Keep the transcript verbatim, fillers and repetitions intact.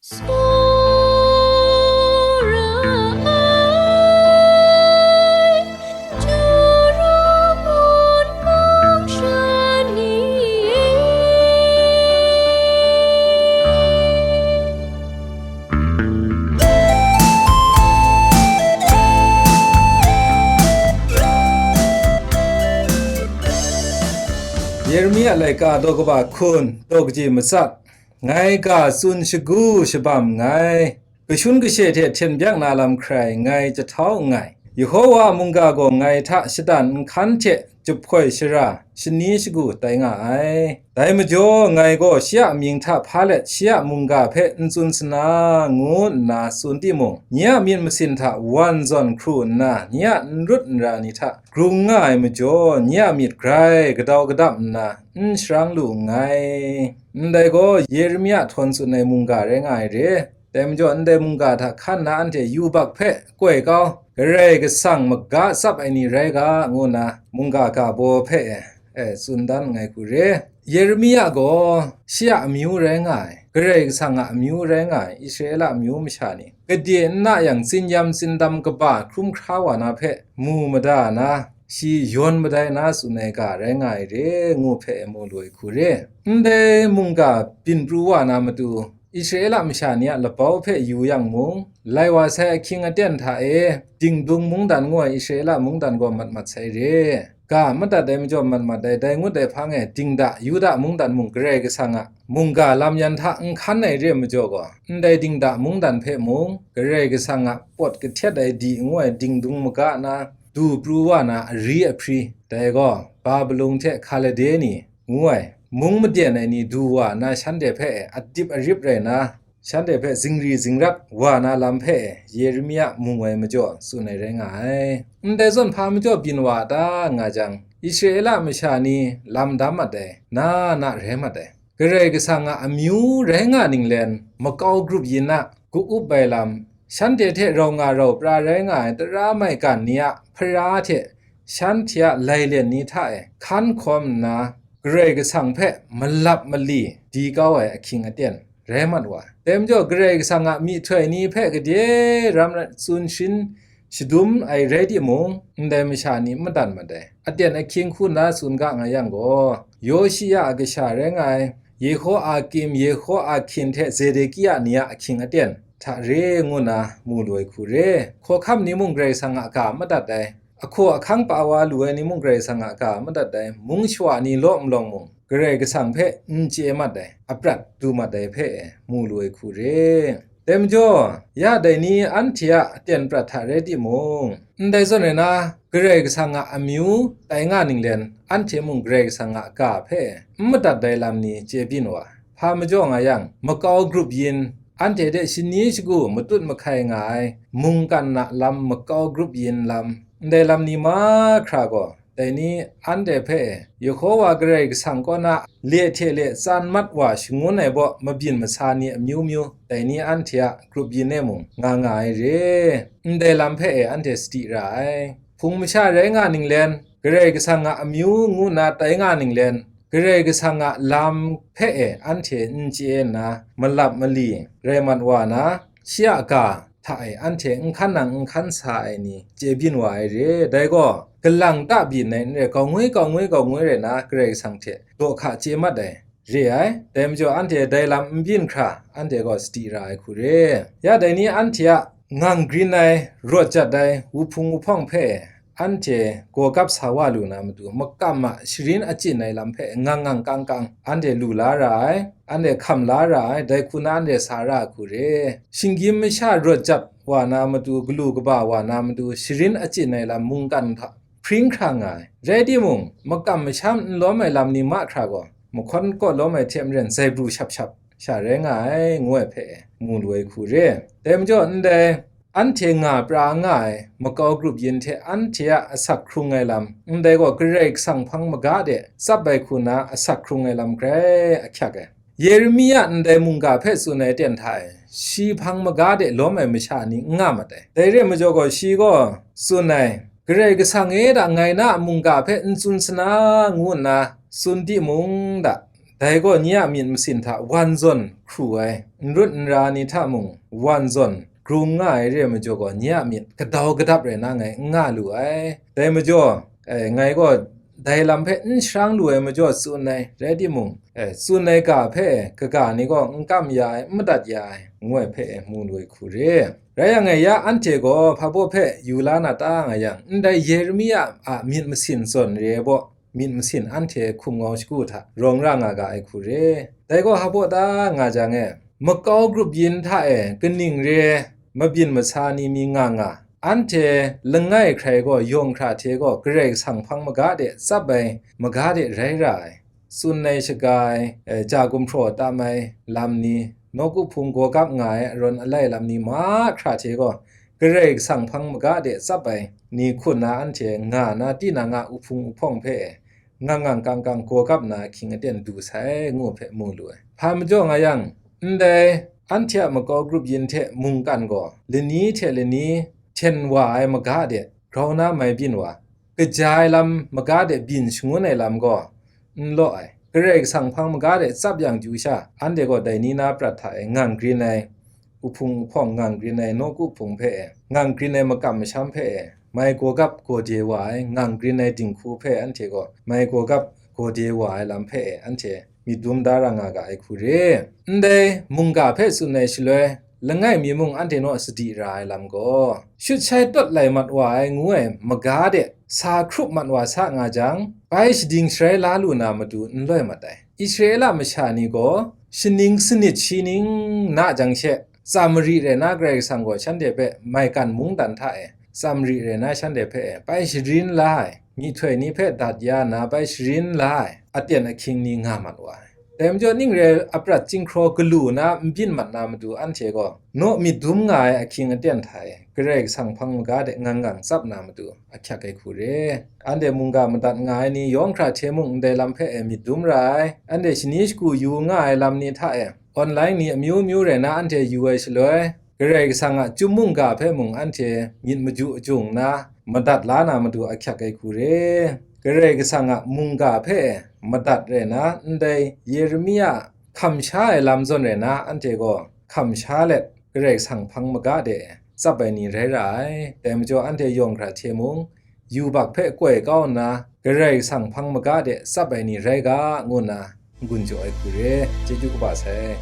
Tsawra ai, Juru ngun mung sha ni e. Yeremia laika daw kaba hkun, daw kaji matsat. Ngai ga tsun shagu shabam nngai, kashun kashe hte hten byak na lam hkrai ngai jahtau nngai. Yehowa a mungga gaw ngai hta shatan nhkan hte juphkoi shara, shani shagu tai nga ai. Dai majaw, ngai gaw shi a mying hta hpa let shi a mungga hpe n tsun sana, ngu nna tsun timung, nye a myit masin hta wan zawn hkru nna, nye a n rut n ra ni hta grung nga ai majaw, nye a myit grai kadau kadap nna n sharang lu nngai. Ndai gaw Yeremia htawn tsun ai mungga rai nga ai re. Dai majaw, ndai mungga hta hkan na anhte yubak hpe koi kau, Karai Kasang maga tsap ai ni rai ga, ngu nna mungga ga baw hpe e, e, tsun dan nngai hku re. Yeremia gaw shi a amyu rai nga ai, Karai Kasang a amyu rai nga ai Israela amyu masha ni, gade n na yang, tsinyam tsindam kaba hkrum hkra wa na hpe mu mada na, shi yawn madai na tsun ai ga rai nga ai re, ngu hpe mu lu ai hku re. Ndai mungga byin pru wa na matu, Israela masha ni a labau hpe yu yang mung, lai wa sai ahkying aten hta e, Dingdung mungdan ngu ai Israela mungdan gaw mat mat sai re. Ga madat ai majaw mat mat ai, dai ngut ai hpang e, Dingda, Yuda mungdan mung Karai Kasang a mungga lam yan hta n hkan ai re majaw gaw, ndai Dingda mungdan hpe mung, Karai Kasang a pawt kahtet ai di ngu ai dingdung maga na du pru wa na ari ahpri, dai gaw Babilon hte Hkalade ni ngu ai mung maden ai ni du wa na shanhte hpe adip arip rai na, shanhte hpe zingri zingrat wa na lam hpe Yeremia mu ai majaw tsun ai rai nga ai. Ndai zawn hpa majaw byin wa a ta nga jang, Israela masha ni lam dam mat ai, na na rai mat ai. Karai Kasang a amyu rai nga ninglen, makau grup yin a, ka-up ai lam, shanhte hte rau nga rau pra rai nga ai tara maigan ni a hpara hte shanhte a lailen ni hta e hkan hkawm nna, Karai Kasang hpe malap mali di kau ai ahkying aten rai mat wa ai. Dai majaw, Karai Kasang a myihtoi ni hpe gade ram rai tsun shin shadum ai rai timung, ndai masha ni n madan mat ai. Aten ahkying hku nna tsun ga nga yang gaw, Yoshi a kasha rai nga ai, Yehoakim, Yehoahkin hte Zedekia ni a ahkying aten hta re ngu na mu lu ai hku re. Hkawhkam ni mung Karai Kasang a ga madat ai, ahkaw ahkang pa wa lu ai ni mung Karai Kasang a ga madat ai, mung shawa ni law nlawng mung Karai Kasang hpe n chye mat ai, aprat du mat ai hpe mu lu ai hku re. Dai majaw, ya dai ni anhte a aten prat hta rai timung, ndai zawn rai na, Karai Kasang a amyu tai nga ninglen, anhte mung Karai Kasang a ga hpe n madat ai lam ni chye byin wa ai. Hpa majaw nga yang, makau grup yin, anhte hte shani shagu matut mahkai nga ai mungkan a lam, makau grup yin lam, ndai lam ni mahkra gaw, dai ni anhte hpe Yehowa Karai Kasang kaw na le hte le tsan mat wa shangun ai baw mabyin masa ni amyu myu, dai ni anhte a grup yin e mung nga nga ai re. Ndai lam hpe e anhte sadi ra ai. Hpung masha rai nga ninglen, Karai Kasang a amyu ngu nna tai nga ninglen, Karai Kasang a lam hpe e anhte n chye nna, malap mali rai mat wa na, shi a ga hta e anhte n hkan nang n hkan sa ai ni chye byin wa ai re. Dai gaw, galang ta byin ai n rai, gaungwi gaungwi gaungwi rai na, Karai Kasang hte daw hka chye mat ai re ai. Dai majaw, anhte dai lam n byin hkra, anhte gaw sadi ra ai hku re. Ya dai ni anhte a ngang grin ai, rawt jat ai, wuhpung wuhpawng hpe anhte gaw gap sa wa lu na matu, makam a sharin achyin ai lam hpe ngang ngang kang kang anhte lu la ra ai, anhte hkam la ra ai, dai hku na anhte sa ra ai hku re. Shinggyim masha rawt jat wa na matu, galu kaba wa na matu, sharin achyin ai lam mungkan hta hpring hkra nga ai. Rai timung, makam masham n lawm ai lam ni mahkra gaw, mahkawn kaw lawm ai hte maren zaibru shap shap sha rai nga ai, ngu ai hpe mu lu ai hku re. Dai majaw, ndai anhte nga pra nga ai makau grup yin hte anhte a asak hkrung ai lam, ndai gaw Karai Kasang hpang maga de tsap ai hku na asak hkrung ai lam grai ahkyak ai. Yeremia ndai mungga hpe tsun ai aten hta e, shi hpang maga de lawm ai masha ni n nga mat ai. Dai re ai majaw gaw, shi gaw tsun ai, Karai Kasang e da, ngai na a mungga hpe n tsun sana, ngu nna tsun timung da, Dai gaw nye a myit masin hta wan zawn hkru ai, n rut n ra ni hta mung wan zawn grung nga ai re ai majaw gaw, nye a myit gadau gadap rai na ngai n nga lu ai. Dai majaw, e, ngai gaw dai lam hpe n sharang lu ai majaw tsun ai, rai timung, e, tsun ai ga hpe kaga ni gaw n kam ya ai, n madat ya ai, ngu ai hpe mu lu ai hku re. Rai yang e, ya anhte gaw hpa baw hpe yu la na ta nga yang, ndai Yeremia a myit masin zawn re ai baw, myit masin anhte hkum ngau shagu hta rawng ra nga ga ai hku re. Dai gaw hpa baw ta nga jang e, makau grup yin hta e kaning re mabyin masa ni mi nga nga, anhte langai hkrai gaw yawng hkra hte gaw Karai Kasang hpang maga de tsap ai maga de rai ra ai, tsun ai shaga ai, e, ja gumhpraw tam ai lam ni, nawku hpung gaw gap nga ai arawn alai lam ni mahkra hte gaw, Karai Kasang hpang maga de tsap ai ni hkun na anhte nga na tinang a uhpung uhpawng hpe ngang ngang kang kang gaw gap na ahkying aten du sai, ngu hpe mu lu ai. Hpa majaw nga yang, ndai anhte a makau grup yin hte mungkan gaw lani hte lani hten wa ai maga de grau na mai byin wa, kaja ai lam maga de byin shangun ai lam gaw n law ai. Karai Kasang hpang maga de tsap yang chyu sha, anhte gaw dai ni na prat hta e ngang grin ai, uhpung uhpawng ngang grin ai nawku hpung hpe e, ngang grin ai makam masham hpe e, mai gaw gap gaw de wa ai ngang grin ai dinghku hpe anhte gaw mai gaw gap gaw de wa ai lam hpe e, anhte myit dum da ra nga ga ai hku re. Ndai mungga hpe tsun ai shaloi, langai mi mung anhte naw sadi ra ai lam gaw, shut shai tawt lai mat wa ai ngu ai maga de sa hkrup mat wa sa nga jang, bai shading sharai la lu na matu n loi mat ai. Israela masha ni gaw shaning sanit shi ning na jang she, Samari rai na Karai Kasang gaw shanhte hpe maigan mungdan hta e, Samari rai na shanhte hpe bai sharin la ai, myihtoi ni hpe dat ya na bai sharin la ai aten ahkying ni nga mat wa ai. Dai majaw, ning re ai aprat chyinghkraw galu na n byin mat na matu anhte gaw, naw myit dum nga ai ahkying aten hta e Karai Kasang hpang maga de ngang ngang tsap na matu ahkyak ai hku re. Anhte mungga madat nga ai ni yawng hkra hte mung ndai lam hpe e myit dum ra ai. Anhte shani shagu yu nga ai lam ni hta e, online ni amyu myu rai na anhte yu ai shaloi, Karai Kasang a Chyum mungga hpe mung anhte myit maju ajung nna madat la na matu ahkyak ai hku re. Karai Kasang a mungga hpe madat rai na, ndai Yeremia hkam sha ai lam zawn rai na, anhte gaw hkam sha let Karai Kasang hpang maga de tsap ai ni rai ra ai. Dai majaw, anhte yawng hkra hte mung, yubak hpe koi kau nna, Karai Kasang hpang maga de tsap ai ni rai ga, ngu nna n-gun jaw ai hku re. Chyeju kaba sai.